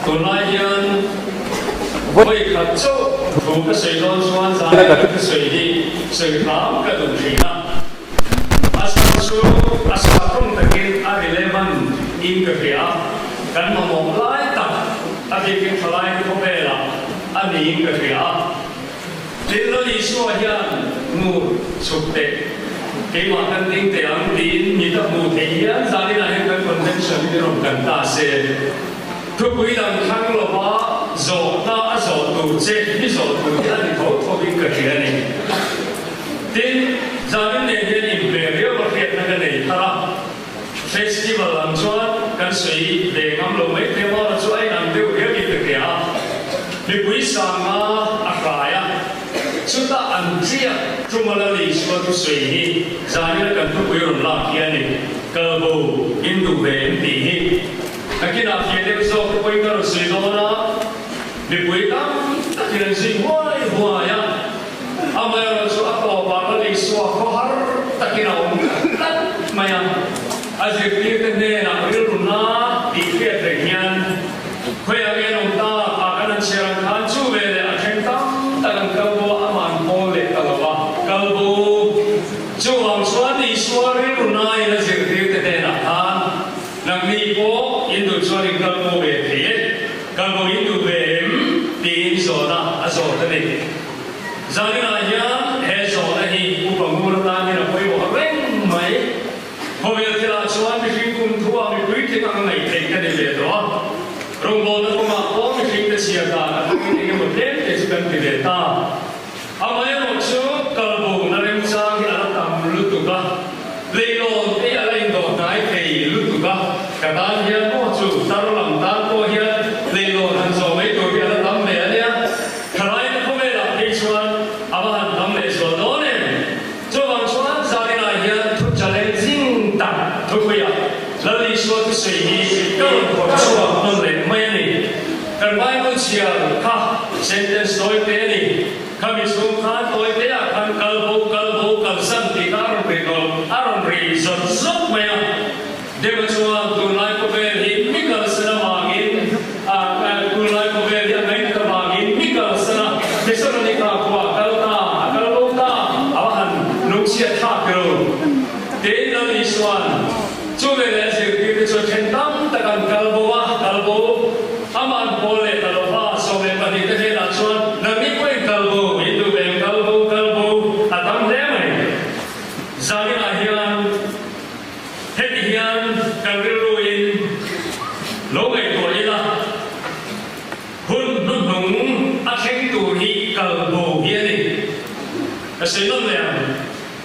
Tunlai hian vawi khat chauh thu ka sawi dawn chuan zai ka thusawi hi sawi hram ka duh thin a. A chhan chu a sakawng takin a relevant in ka hria a, kan mamawh lai tak a bikin thalaite khawvelah a niin ka hria a. Tin, Lal Isua hian ngur chhuk teh, keimah kan ding teh ang tiin mi ta hmuh theih hian zaninah hian kan convention hi rawn kan ta se. Thupui dang thlang lova zawhna a zawh tur che hi zawh tur hi a ni tho thovin ka hria a ni. Tin, zanin nen hian inhmeh riau a hriatna ka nei thar a. Festival lam chuan kan sawi ve ngam lo mai thei a, chu a inang deuh riauin ka hria a. Mipui sanga a hrai a, chutah an tliak Tumala Lisua thusawi hi zanina kan thupui rawn lak hi a ni, Kalbo in duh ve em tih hi. Nakinah fiah deuh zawk te pawhin ka rawn sawi dawn a, mipui tam takin an zui huai huai a. Amaherawh chu a tawpah Lal Isua khawhar takin a awm tlat mai a, a zirtirte hnenah rilru na tih hriat reng hian khawiah nge an awm ta ah kan han chhiar ang khan chu veleh a thleng tam tak an kal bo a, amah an pawl leh ta lo a, kal bo. Chuvang chuan Isua rilru nain a zirtirte hnenah khan nangni pawh in duh chuan in kal bo ve thei e, kal bo in duh ve em tiin zawhna a zawt a ni. Zaninah hian he zawhna hi Upa Ngur atan hian a pawimawh reng mai. Khawvel thilah chuan mihring kum thuah mipui tling ang ngaih theih ka ni ve tawh a. Rawngbawlna kawngah pawh mihringte chhiar dan atangin eng emaw tlem te chu kan ti ve ta. Amaherawh chu kalbawkna remchang hi a la tam lutuk a, leilawn te hi a la indawh hnai thei lutuk a, ka tan hian maw chu tar lam tan pawh hian leilawn han zawh mai tur hi a la tam ve a nia. Thalaite khawvelah phei chuan a va han tam leh zual dawn em? Chuvang chuan zaninah hian thu challenging tak thupuiah Lal Isua thusawi hi ka rawn phawrh chhuak nawn leh mai a ni. Kan Bible chhiar kha sentence tawi te a ni. Khami chhung khan tawi te ah khan kal bo, kal bo, kalsan tih kha a rawn ri nawlh, a rawn ri zawt zawt mai a. Dema chuan tunlai khawvel hi mi kalsan avangin tunlai khawvel hi a ngaihtuah avangin mi kalsan a, Thesalonika khuaah kal ta, a kal bo ta, a va han lungchhiat thlak ro. Tiin Lal Isua'n chu veleh a zirtirte chu a then tam tak an kal bo a, kal bo. Amah an pawl leh ta lo va, 12 te hnenah chuan, Nangni pawhin kal bo, in duh ve em, kal bo, kal bo, a tam hle mai. Zaninah hian. Heti hian kan rilruin lo ngaihtuah ila, hun hnuhnung a thleng tur hi kal bo hi a ni. Ka sawi nawn leh ang,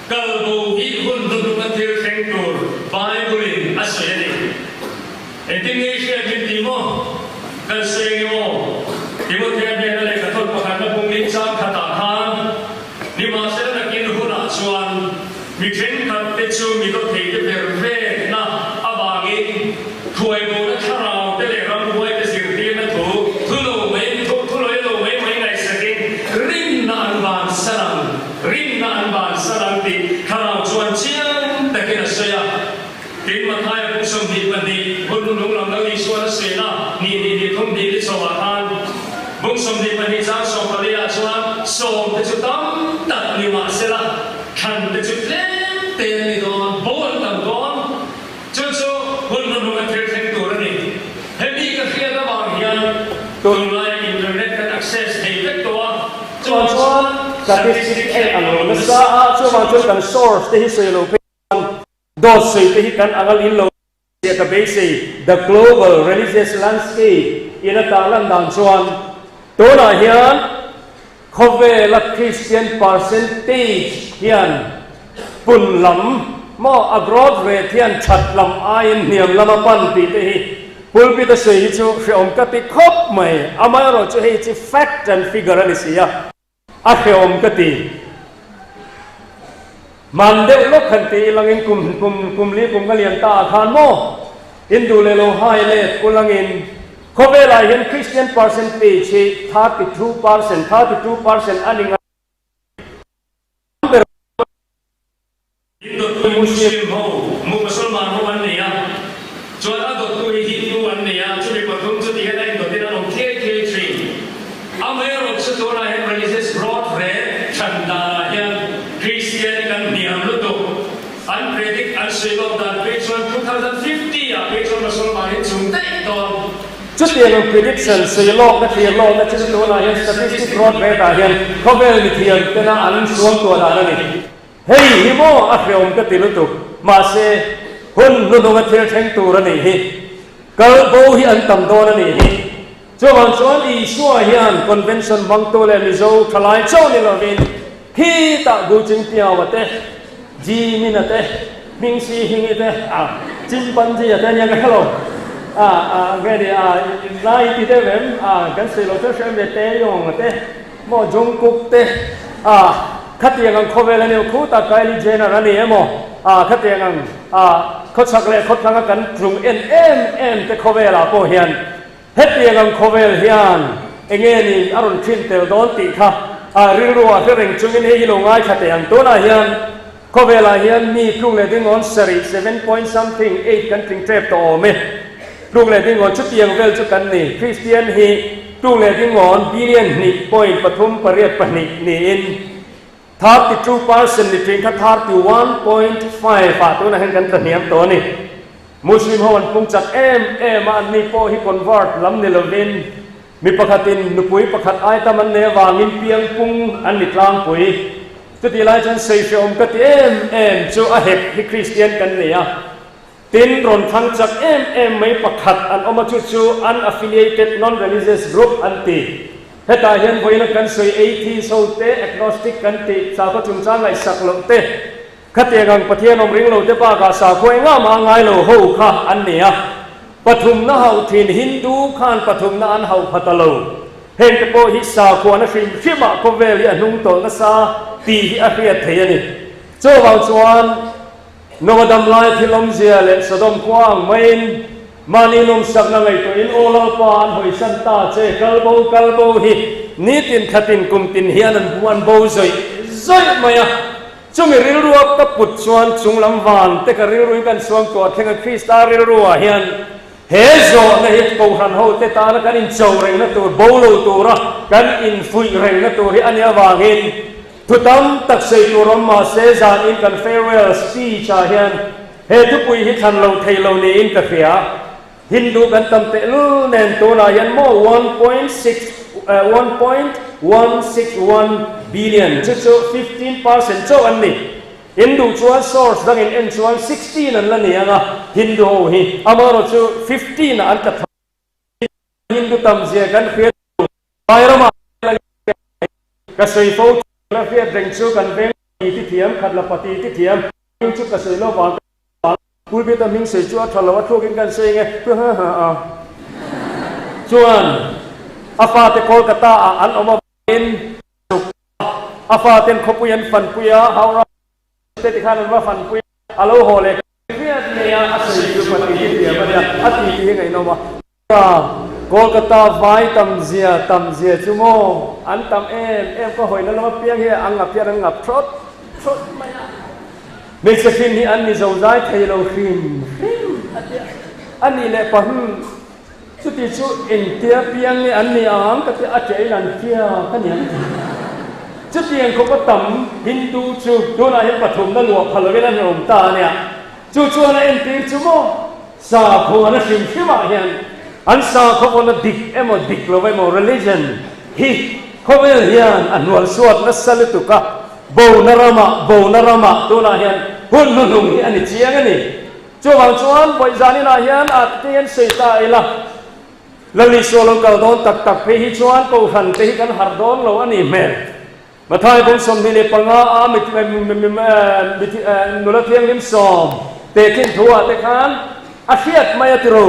kal bo hi hun hnuhnung a thil thleng tur Bible-in a sawi a ni. Engtin nge i hriat min ti maw? Kan sawi eng emaw? Timothea hnena lehkha thawt pakhatna bung ling chang khatah khan, Nimahsela nakin hunah chuan mi thenkhat te chu mi dawthei te ber vekna avangin thuaibawhna thlarau te leh ramhuai te zirtirna thu thu lo mai thu thu lawih lo mai mai ngaihsakin rinna an vansan ang, rinna an vansan ang tih thlarau chuan chiang takin a sawi a. Tin, Mathaia bung 22 hun lung lam lo Isuan a sawi a, ni hnih hnih thum hnih ni chawhah khan bung 22 chang 14 ah chuan sawm te chu tam tak ni mah sela thlan te chu tlem te an ni dawn, bo an tam dawn. Chu chu hun hnuhnung a thil thleng tur a ni. Hemi ka hriat avang hian tunlai internet kan access thei vek tawh a, chuan chuan statistic en ang lo nasa a, chuvang chuan kan source te hi sawi lo phei chuan Dawt sawi te hi kan angal in lo zia ka beisei, The Global Religious Landscape in a tarlan dan chuan tunah hian khawvela Christian percentage hian pun lam maw a growth rate hian that lam aiin hniam lam a pan tih te hi pulpit a sawi hi chu hreawm ka ti khawp mai, amaherawhchu hei chu fact and figure a ni si a. A hrehawm ka ti. Hman deuh lawk han ti ilangin kum kum kum li kum ka lian ta ah khan maw Hindu leh lo hai let ulangin khawvelah hian Christian percentage hi 32%, 32%, a ni ngai ber. Hindu tu Muslim ho, Musalman ho an nei a, chuan a dawttu hi Hindu an nei a, chumi pathum chu ti hian a indawtin an awm. Mosolman in chung daih dawn. Chutiang ang prediction, sawi lawkna, thlir lawkna chu tunah hian statistic road rate ah hian khawvel mithiam tena an suangtuah dan a ni. Hei hi maw a hreawm ka ti lutuk. Mahse, hun hnuhnunga thil thleng tur a nih hi. Kal bo hi an tam dawn a nih hi. Chuvang chuan Isua hian convention hmangtu leh Mizo thalai chauh ni lovin khitah Gu Chingpiaua te, Ji Mina te, Hming Si Hingi te, a Chimpanzee a te ania ka hre lo, a a nge ni a lai ti deuh em a kan sawi lo chu hre em ve Taeyong a te maw Jungkook te a khatiang ang khawvel a ni khutah Kylie Jenner a ni emaw a khatiang ang a khawchhak leh khawthlang a kan tlung en em em te khawvelah pawh hian Hetiang ang khawvel hian enge ni a rawn thin tel dawn tih kha a rilru ah hre reng chungin hei hi lo ngaithla teh ang. Tunah hian khawvelah hian mi tluk leh dingawn sarih, seven point something, eight kan tling tep tawh awm e. Tluk leh dingawn chutiang vel chu kan ni. Kristian hi tluk leh dingawn billion hnih point pathum pariat pahnih niin 32% ni thin kha 31.5 ah tunah hian kan tla hniam tawh a ni. Muslim ho an pung chak em em a, anni pawh hi convert lam ni lovin mi pakhatin nupui pakhat ai tam an nei avangin piang pung an ni tlangpui. Chutih lai chuan sawihrehawm ka ti em em chu a hek hi Kristian kan nei a, tin rawn thlang chak em em mai pakhat an awm a chu chu unaffiliated non-religious group an ti. Hetah hian vawiina kan sawi atheist ho te, agnostic kan tih, sakhaw chungchang ngaihsak loh te, Khatiang ang Pathian awm ring lo te bakah sakhua engah mah a ngai lo ho kha an ni a. Pathumna hauh thin Hindu khan pathumna an hauh pha ta lo. Heng te pawh hi sakhuana hrim hrimah khawvel hi a hnung tawlh nasa tih hi a hriat theih a ni. Chuvang chuan Noah dam lai thil awmzia leh Sodom khua ang maiin mahni nawmsakna ngaihtuahin Aw Lalpa an hawisan ta che kal bo kal bo hi nitin thlatin kumtin hian an bo zawih zawih mai a. Chumi rilrua ka put chuan chung lam van te ka rilruin kan suam tuah thleng a, Krista rilruah hian he zawhna hi Kohhran ho te tana kan incho rengna tur, bo lo tura kan infuih rengna tur hi a nih avangin thu tam tak sawi tur awm mah se zanin kan farewell speech ah hian he thupui hi thlan lo thei lo niin ka hria. Hindu kan tam tehlul nen tunah hian maw 1.6 1.161 billion chu chu 15% chauh an ni. Hindu chuan source dangin en chuan 16 an la ni ang a, Hindu ho hi amaherawh chu 15 ah an tla tho. Hindu tam zia kan hriat lo, Vai ramah ka sawi fo thin a hriat reng chu kan veng ti ti thiam, khat la pati ti thiam, chu ka sawi lo vang. Pulpit a hming sawi chu a tha lo, a thluakin kan sawi nge ha ha a. Chuan a fate Kolkata ah an awm avangin a chhuk a, a faten khawpui an fanpui a, Howrah te tikhan an va fanpui a, a lo haw leh hriat nei a, a sawi chu pati hi thiam a nia, a ti tih hi ngaihnawm a. Kolkata vai tam zia tam zia chu maw an tam em em ka hawina lama piang hi an ngap hian an ngap thawt thawt mai a. Hmeichhe hrim hi an ni zozai thei lo hrim hrim a ti a, a nih leh pahn chuti chu engtia piang nge an ni ang ka ti a, a ṭehin an hria ka ni ang ti. Chutiang khawpa tam Hindu chu tunah hian pathumna luah pha lovin an awm ta a nia. Chu chuan a entir chu maw sakhuana hrim hrimah hian an sakhawvawna dik emaw dik lo emaw religion hi khawvel hian a hnualsuat nasa lutuk a, Bona ramah, bona ramah tunah hian hun hnuhnung hi a ni chiang a ni. Chuvang chuan vawi zaninah hian a te hian sawi ta ila, Lalisua lo kal dawn tak tak phei hi chuan Kohhran te hi kan harh dawn lo a ni hmel. Mathai bawm 25 a nula thianghlim sawm tehkhin thu ah te khan a hriat mai a ti ro.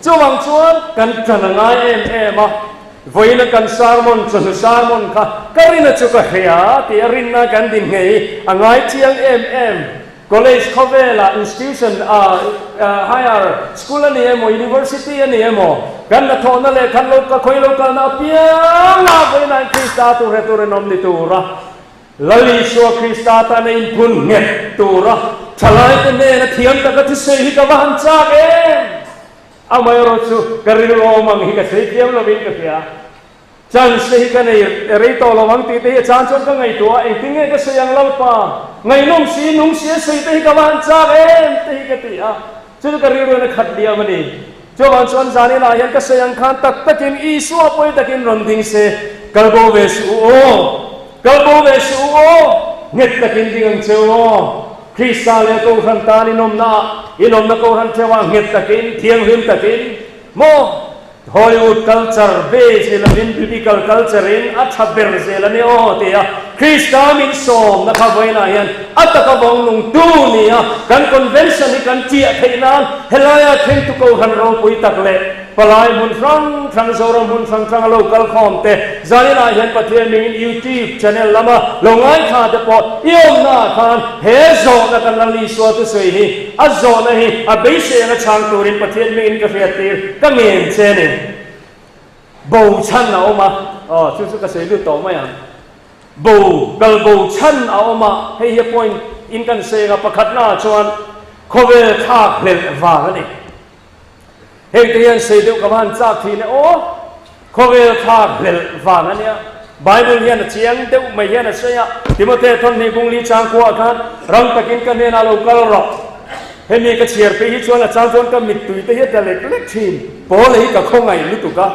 Chuvang chuan kan ṭan a ngai em em a. Vawiina kan sermon, chawhnu sermon kha ka rinna chu ka hria tih a rinna kan din nghei hi a ngai chiang em em. College khawvelah institution ah higher school a ni emaw, university a ni emaw, kan hnathawhna leh khan lo ka khawi lo kalna apianga vawiinain Krista tur he tur inawm ni tura Lal Isua Krista tana inphun nghet tura thalaite hnena thiam taka thusawi hi ka va han chak em! Amaherawh chu ka rilru awm ang hi ka sawi thiam lovin ka hria. Chance te hi ka nei rei tawh lo ang tih te hi a chan chuan ka ngaihtuah a, engtin nge ka sawi ang Lalpa? Ngaihnawm si, nung si a sawi te hi ka va han chak em te hi ka ti a. Chu chu ka rilru in a khat liam a ni. Chuvang chuan zanin ah hian ka sawi ang khan tak takin Isua pawi takin rawn ding se, kal bo ve suh u aw! Kal bo ve suh u aw! Nghet takin ding ang che u aw! Krista leh Kohhran tan inawmna ah, inawmna Kohhran theuh ah nghet takin, thianghlim takin, maw? Hollywood culture base ni lovin Biblical culture in a tha ber zel a ni aw ti a, Krista min sawmna kha vawiinah hian a taka vawng nungtu ni a, kan convention hi kan chiah theih nan helaia thlengtu Kohhran ropui tak leh palai hmun hrang hrang Zoram hmun hrang hranga lo kal khawm te zaninah hian Pathian mingin YouTube channel lama lo ngaithla te pawh i awmnaah khan he zawhna kan Lal Isua thusawi hi A zawhna hi a beisei anga chhang turin Pathian hmingin ka hriattir ka ngen che ni. Bo chhan a awm a, aw chu chu ka sawi lut tawh mai ang. Bo, kal bo chhan a awm a, hei hi a point in kan sawi anga pakhatna ah chuan khawvel thlak hlelh vang a ni. Heng te hian sawi deuh ka va han chak thin e aw, khawvel thlak hlelh vang a nia. Bible hian a chiang deuh mai hian a sawi a, Timothea thawmhnih bungli chang khuaah khan rang takin ka hnenah lo kal rawh. Hemi ka chhiar phei hi chuan a chang chuan ka mittui te hi a tla lek lek thin. Paula hi ka khawngaih lutuk a,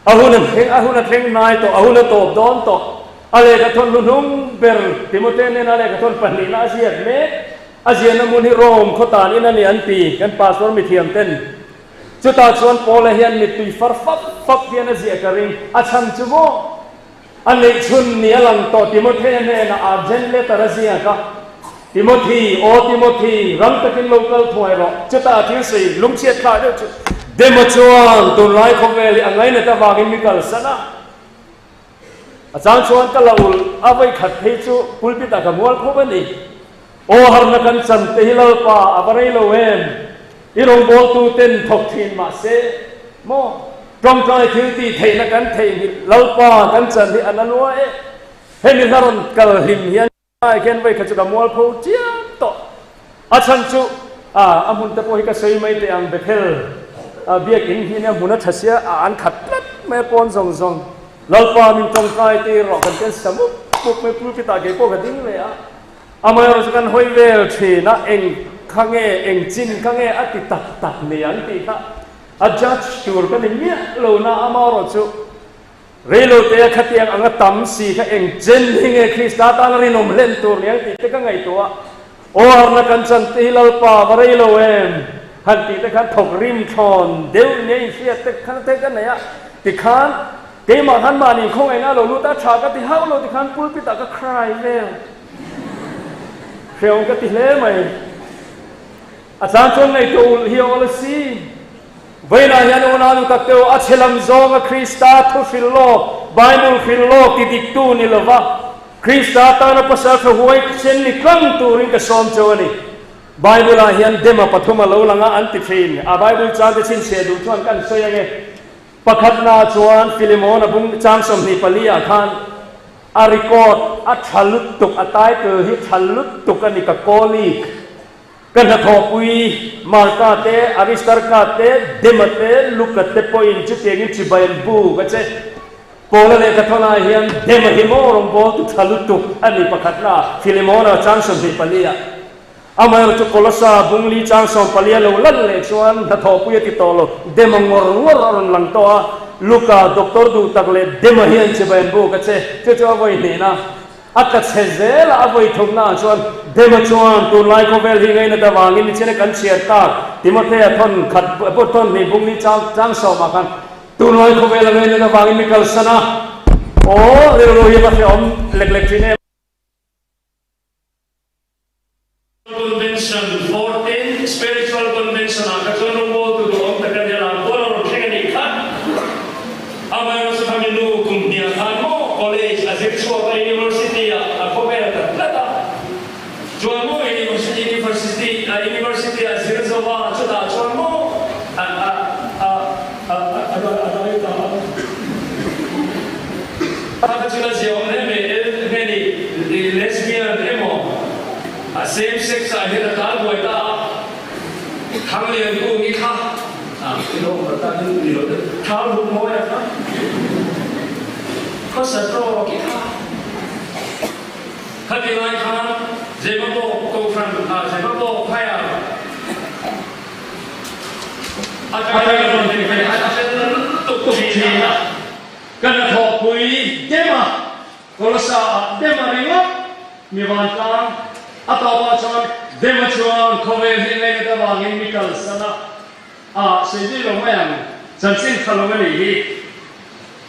a hun a thleng a hun a thleng hnai tawh, a hun a tawp dawn tawh. A lehkha thawn hnuhnung ber Timothea hnenah lehkha thawn pahnihna a ziak mek. A ziahna hmun hi Rome khaw tan in a ni an ti, kan pastor mithiam ten. Chutah chuan Paula hian mittui far fap fap hian a ziah ka ring, a chhan chu maw? A neihchhun ni a lang tawh Timothea hnenah urgent letter a ziak a, Timothy, aw Timothy, rang takin lo kal thuai rawh. Chutah a thil sawi lungchhiat thlak deuh chu Dema chuan tunlai khawvel hi a ngainat avangin mi kalsan a. A chang chuan ka la ulh a vawi khat phei chu pulpit ah ka mual khawp a ni. Aw harna kan chan te hi Lalpa a va rei lo em? I rawngbawltu ten thawk thin mah se maw tawngtai thil tih theihna kan theihnghilh Lalpa kan chan hi a na lua e. Hemi hla rawn kal hlim hian Ai khian vawi khat chu ka mualpho chiam tawh. A chhan chu a a hmun te pawh hi ka sawi mai teh ang Bethel a biakinn hi nia hmun a tha sia a an khat tlat mai a pawn zawng zawng. Lalpa min tawngtai tir rawh kan tian sa mup mup mai pulpit ah kei pawh ka ding leh a. Amaherawhchu chu kan hawi vel thin a eng kha nge eng chin kha nge a ti tak tak ni ang tih kha a judge tur ka ni miah lo na amaherawhchu Reilotea khatiang anga tam si kha eng chen hi nge Krista tana rinawm hlen tur ni ang tih te ka ngaihtuah. Aw harna kan chan te hi Lalpa va reilo em? Han tih te khan thawk rim thlawn deuh nia inhriat te khan te ka nei a. Tikhan keimah khan mahni khawngaihna a lo lut a, tha ka ti hauh lo tikhan pulpit ah ka cry vel. Hreawm ka ti hle mai. A chang chuan ngaihtuah ulh hi a awl si. Vawiinah hian unau nu tak teuh a chhe lam zawnga Krista thu hrilh lawk, Bible hrilh lawk ti diktu ni lova, Krista tana pasal tha huai sen ni tlang turin ka sawm cheu a ni. Bible-ah hian Dema pathum a lo lang a, an ti thin. A Bible changte chhinchhiah duh chuan kan sawi ange. Pakhatna chuan Philemon a bung chang 24 ah khan a record a tha lutuk, a title hi tha lutuk a ni, ka colleague. Ka hnathawhpui Marka te, Aristarka te, Dema te, Luka te pawhin chutiangin chibai an buk a che. Paula leh Kathona hian Dema hi maw rawngbawltu tha lutuk a ni pakhatna Philemona chang 24 ah. Amaherawhchu Kolosa bungli chang 14 a lo lan leh chuan hnathawhpui a ti tawh lo, Dema ngawr ngawr a rawn lang tawh a, Luka doctor duh tak leh Dema hian chibai an buk a che. Chu chu a vawi hnihna. A tla chhe zel a, a vawi thumna ah chuan Dema chuan tunlai khawvel hi ngainat avangin nichina kan chhiar tak Timothea thawn khat pawh thawn hnih bungli chang chang sawmah khan tunlai khawvel a ngainat avangin mi kalsan a, aw rilru hi va hrehawm lek lek thin em. Convention, 14 Spiritual Convention ah kha chuan rawngbawltu duhawm tak a nia lang pawl a rawn thleng a nih kha. Amaherawhchu kha mi nu kum hniah khan maw college a zir chhuak a university ah a khawvel ta tlat a. Chuan maw university university a university ah zir zo a chutah chuan maw a a a a a a dai ta a. Kha kha chu la ziah awm hle mai el nge ni lesbian emaw a same sex ah hian a tal buai ta a Thanglian kung i kha a i lo awm ta in ni lo te thal huk mawi a kha khawsa tawk i kha khati lai khan Zemabawk kohhran ah Zemabawk phai ah. A tangin rawn ti ve a fel lutuk thin a. Ka hnathawhpui Dema, Kolosa ah Dema ringawt mi vantlang a tawpah chuan Dema chuan khawvel hi ngainat avangin mi kalsan a, a sawi zui lo mai ang, chanchin tha lo a nih hi.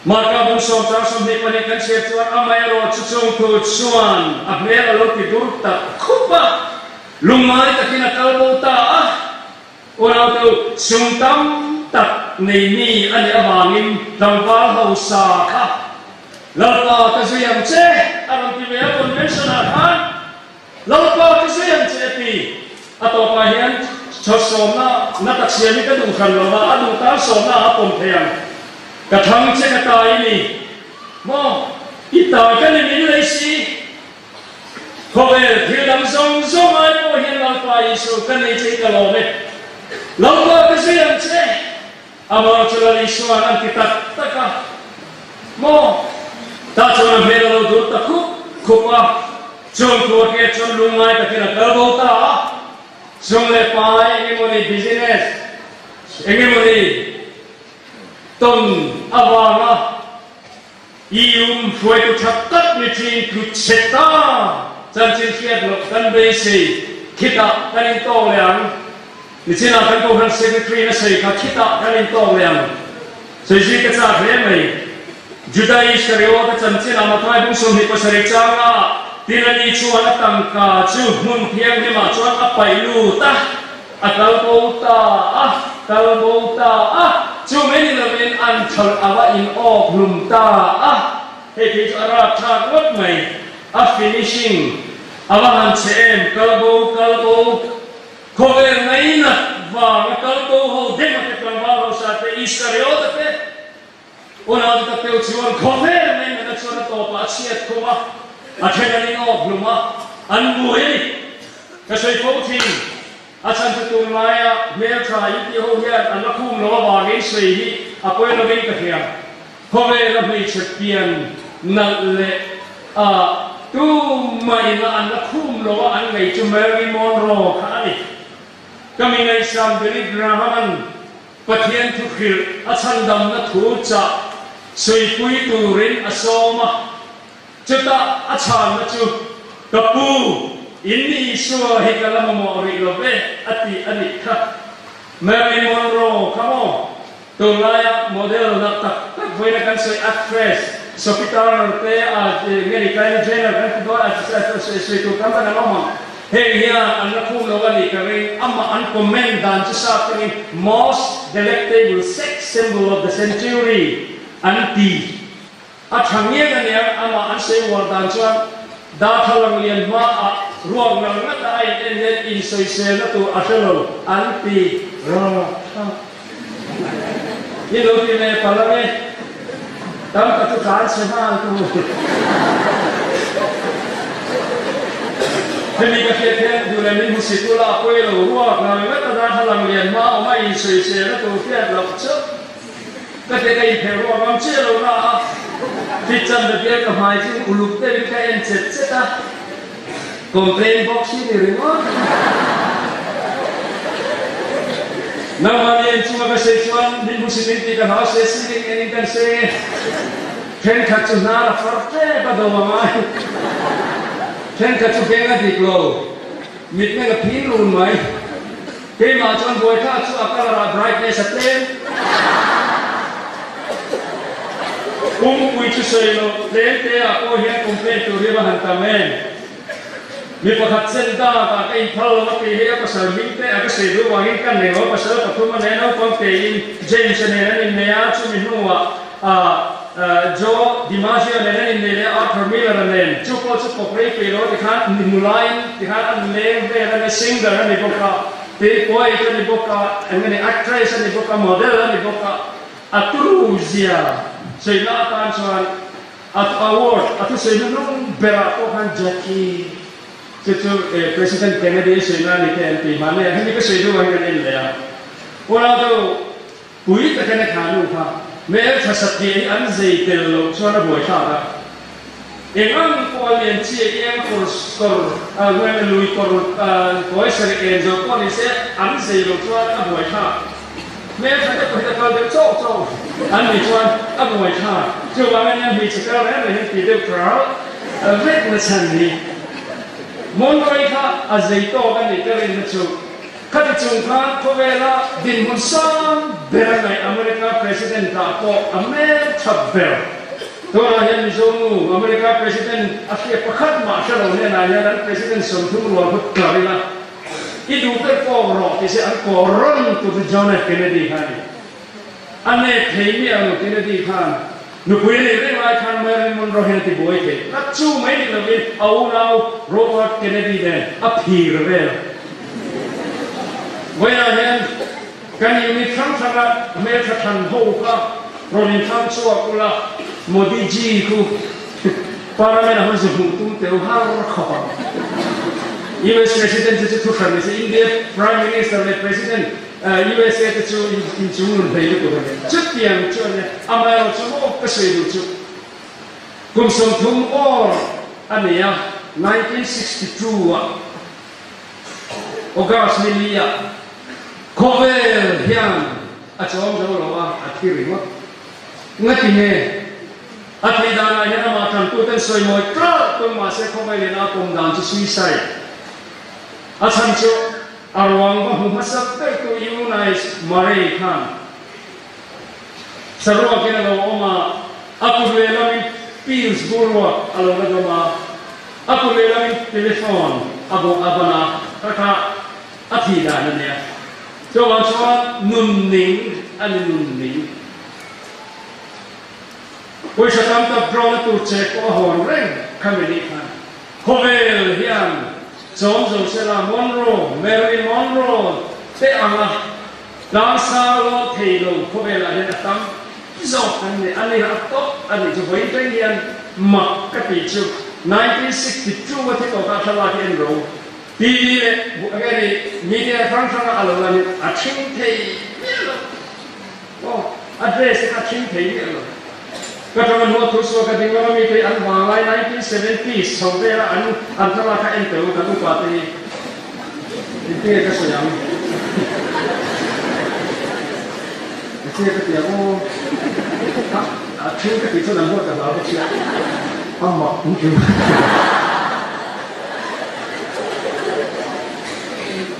Marka bung sawmchang 22 kan chhiar chuan amaherawh chu chungthu chuan a hmel a lo ti dur tak khup a, lungngai takin a kal bo ta a. Unautu sum tam tak nei mi a nih avangin tlangval hausa kha Lalpa ka zui ang che a rawn ti ve a, convention ah khan Lalpa ka zui ang che a ti. A tawpah hian chhaw sawmna na tak siam hi ka duh hran lo va, a duh tan sawmna ah a pawm thei ang. Ka thang che ka tai i ni maw? I tai ka ni min lei si. Khawvel thil dang zawng zawng ai pawh hian Lalpa Isu ka nei che i ka lawm e. Lalpa ka zui ang che. Amah chu Lal Isua'n an ti tak tak a maw? Tah chuan a hmel a lo dur ta khup khup a, chung thu a hriat chuan lungngai takin a kal bo ta a. Sum leh pai eng emawni business eng emawni tawn avanga Ium hruaitu tha tak ni thin tlu chhe ta chanchin hriat loh kan beisei khitah kan intawk leh ang. Nichinah kan Kohhran Secretary in a sawi kha khitah kan intawk leh ang. Sawi zui ka chak hle mai. Juda Iskariota chanchinah Mathai bung 27 changa Tilani chuan a tangka chu hmun thianghlimah chuan a paih lut a. A kal bo ta a, kal bo ta a, chu mai ni lovin an thalh a va in awk hlum ta a, hei phei chu a rap thlak ngawt mai, a finishing a va han chhe em, kal bo, kal bo, khawvel ngainat vang a kal bo ho Dema te tlangval hausa te Iskariota te Unau te tak deuh chuan khawvel ngainatna chuan a tawpah a chhiat khum a, a then an in awk hlum a, an buai a ni. Ka sawi fo thin, a chhan chu tunlaia hmeltha in tih ho hian an la khum lo avangin sawi hi a pawi lovin ka hria. Khawvel a hmeichhe pian nalh leh a tumah ina an la khum lo a an ngaih chu Marilyn Monroe kha a ni. Ka mi ngaihsan Billy Graham-a'n Pathian thu hrilh a chhandamna thu chah suipui turin a sawm a, chutah a chhanna chu, Ka pu, in Isua hi ka la mamawh rih lo ve, a ti a nih kha. Marilyn Monroe kha maw? Tunlaia model nalh tak tak vawiina kan sawi actress Sophie Turner te a nge ni Kylie Jenner kan ti dawn a sawi tur tam tak an awm ang. Heng hian an la khum lo a nih ka ring, amah an comment dan chu sap tangin most delectable sex symbol of the century an ti. A tha ngiang a nia, amah an sawi uar dan chuan darthlalang lian hmaah ruak nal ngat a a in en hian insawiselna tur a hre lo an ti rapthlak. I lo ti ve palh ang e, tam tak chu tlan chhe nghal tur. Hemi ka hriat hian duh leh min hmu sikul a a pawi lo ruak nal ngat a darthlalang lian hma awm a insawiselna tur hriat loh chu ka ke ka inphelh ruak ngam chiah lo na a, fit chan ve bial ka hmai chu uluk deuhin ka en chet chet a, complain box hi ni ringawt. Nangmah ni en chunga ka sawi chuan min hmu si min tih ka hlau se ceiling en in kan sawi e, thenkhat chu hnar a far tep a do a ngai, thenkhat chu beng a dik lo, mitmeng a phir run mai. Keimah chuan buaithlak chu a colour ah brightness a tlem. Pumpui chu sawi loh tlem te ah pawh hian complain tur hi va han tam em. Mi pakhat chen dak ah ka inphal lo a tih hi a pasal hming te a ka sawi duh vangin ka nei lo. Pasal pathum a nei naupang tein James a nen an innei a, chumi hnuah ah Joe DiMaggio nen an innei leh a, Arthur Miller a nen. Chu pawh chu kawp rei peih lo tikhan nulain tikhan an leng vel a ni, singer a ni bawk a, tin poet a ni bawk a, eng nge ni actress a ni bawk a, model a ni bawk a, a turu zia sawina atan chuan a award a thusawi hnuhnung berah pawh khan Jackie chu chu President Kennedy a sawina a ni te an ti hmanlai ah hemi ka sawi duh ang hian kan en leh a, Unau Pui takin a thla nu kha hmel tha satliah hi an zei tel loh chuan a buaithlak a. Eng ang pawh a lian chi a eng kawr kawr a huan a lui kawr kawi sarih en zo pawh ni se an zei loh chuan a buaithlak. Hmeltha te pawhin a kal deuh chauh chauh an nih chuan a buai thlak. Chuvang ania hmeichhe kal reng reng hian tih deuh tral vek na chhan hi. Monroe kha a zei tawk a nih ka rinna chu khati chung khan khawvela dinhmun sang ber a ngaih America President ah pawh a hmeltha ber. Tunah hian Mizo nu America President a hriat pakhat mah hre lo hnenah hian an President 30 rual khaw tlar ila I duh ber kawk rawh ti se an kawh rawn tu chu John F Kennedy kha a ni. A nek thei miah lo Kennedy khan nupui a neih reng lai khan Marilyn Monroe hian a ti buai thei tlat. Chu mai ni lovin a unau Robert Kennedy nen a phir vel. Vawiinah hian kan unit hrang hranga hmeltha thlan ho kha rawn inthlang chhuak ula Modi ji khu Parliament a hman zu hmuh tum teu har khawp ang. US President te chu thu hran ni se, India Prime Minister leh President USA te chu inchung nun hlei lutuk a ni. Chutiang chu a nia. Amaherawhchu maw ka sawi duh chu kum 30 awr a nei a, 1962 ah August ni li ah khawvel hian a chawm zo lo a, a thi ringawt. Ngati nge? A thei danah hian amah tantuten sawi mawi tlak tum mahse khawvel in a pawm dan chu suicide. A chhan chu a ruang va hmu hmasa bertu Eunice Murray khan saruakin a lo awm a, a kut lehlamin pills bur ruak a lo la dawm a, a kut lehlamin telephone a bawh a ban a, kha kha a thih dan a nia. Chuvang chuan nun ning a ni nun ning. Pawisa tam tak draw-na tur che pawh a hawn reng kha mi nih khan. Khawvel hian chawm zo sela Monroe, Marilyn Monroe te anga tlangsang lawn thei lo khawvelah hian a tam zawk an ni. A ni a tawp a nih chu vawiin teng hian mak ka tih chu 1962 a thi tawh kha a thlalak hi en ro. TV leh enge ni media hrang hranga a lo lan hi a thing thei miah lo. Aw, a dress te kha a thing thei miah lo. Ka tang a hnuah thu suak a ding lam ami te an vanglai 1970s chho vela an an thlalak kha en teh u kan upa te hi engtin nge ka sawi ang engtin nge ka ti ang aw a thing ka tih chuan an huat ka hlau bawk sia a mak in ti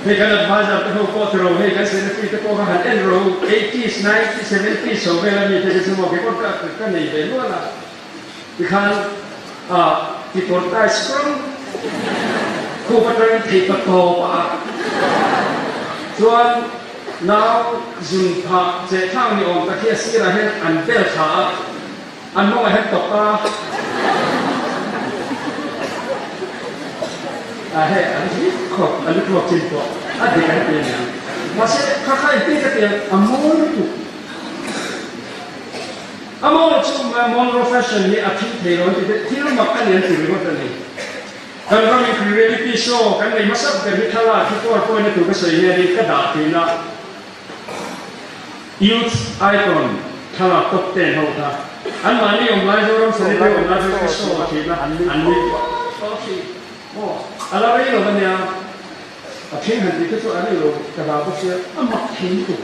Hei kan advisor te ho pawh tiro hei kan secretary te pawh kha han en ro eighties nineties seventies chho vel ami te chu maw kekawr ka ka nei ve nual a tikhan ah kekawr tai scrum khup atangin thei pa tawp a chuan nau zun phah cheh thlak ni awm tak hi a sirah hian an bel thla a An hmawng a het tawp a. A hei an hlim khawp a lu tluak chin pawh a dik an ti aniang. Mahse kha kha engtin ka ti ang a mawi lutuk. A mawi chu Monroe fashion hi a thil thei lo an ti te thil mak a ni an ti ringawt a ni. Kan ram in reality show kan nei hmasak ber hi thlalak hi powerpoint a tur ka sawi hianin ka dah thin a. Youth Icon thlalak top ten ho kha an mahni awm lai Zoram Sanitary awm lai chu ka show a thin a, an nui tuar tuar thin. Aw, a la rei lo ania, a then han tih kha chu a rei lo ka dah bawk sia, a mak thei lutuk.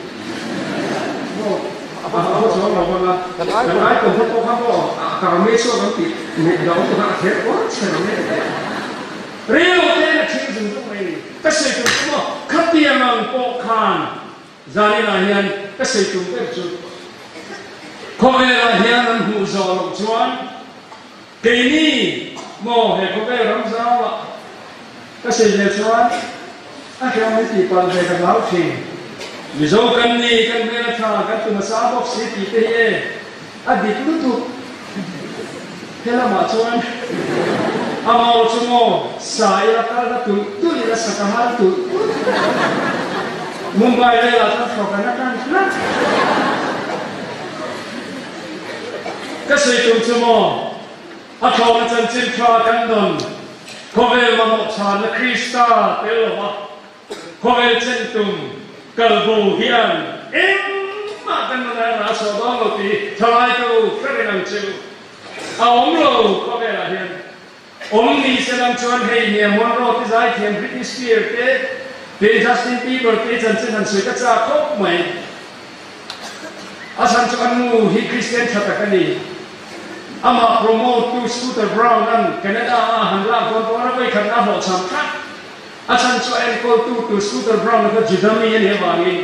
Aw, a haw chuang lo bawk a, kan Icon ho pawh kha maw a kang mai chhuak ang tih ngaih dah awm kha a kher kual chhe lo mai a. Rei lo te in a then zung zung mai a ni. Ka sawi tur chu maw khatiang ang pawh khan Zaninah hian ka sawi tum ber chu khawvelah hian an hmuh zawh loh chuan keini maw he khawvel ram zauah ka sawi ve chuan a hriam min tih palh ve ka hlau thin. Mizo kan ni, kan hmel a tha, kan tum a sang bawk si tih te hi e a dik lutuk. He lamah chuan a mau chu maw sa ila kal na tulh tulh ila sa ka hal tulh tulh. Mumbai velah chuan thawk an atan tlat. Ka sawi tum chu maw a thlawhna chanchin tha kan dawn khawvel mamawh chhanna Krista tel lova Khawvel chen tum kalbo hian engmah kan la ngai rah chhuah dawn lo tih thalai ka u hre reng ang che u. A awm lo khawvelah hian awm ni se lam chuan hei hniam Monroe te zaithiam Britney Spears te te Justin Bieber te chanchin han sawi ka chak khawp mai. A chhan chu a nu hi Kristian tha tak a ni. Amah promote tu Scooter Braun an Canada a han lak dawn pawh a vawikhat na hlawhchham tlat. A chhan chu a enkawl tu tur Scooter Braun a kha Juda mi a nih avangin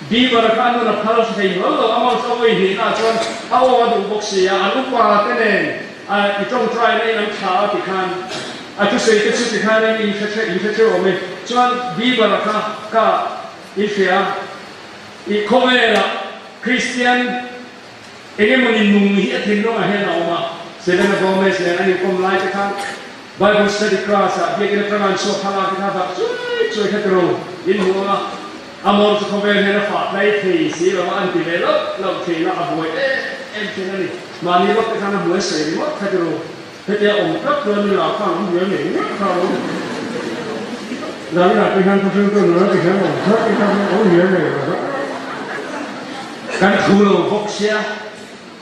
Bieber a kha a nun a phal thei hlawl lo. Amah chu a vawi hnihna ah chuan a aw a duh bawk si a, an upa te nen a i tawngtai na in an thlah a tikhan a thusawi te chu tikhan in in hre theuh awm e. Chuan Bieber a kha ka in hria I khawvelah Kristian engemawni nung hi a thinlungah hian a awm a. Selena Gomez nen an inkawm lai te khan Bible study class ah biakinn atanga an chhuak thlalak te kha dak chuai chuai kha tiro in hmu ang a. Amor chu khawvel hian a fah tlai thei si lo a, an ti ve loh loh thin a, a buai em em thin a ni. Mahni lawk te khan a hmuai sawi ringawt kha tiro. Hetia awm tlat chuan i lak khan an buai ngei ngei kha lo. Zaninah te hian thuthleng chu nula ti hian awm tlat i kha chuan awm hian nei lo kha. Kan thu lo bawk sia.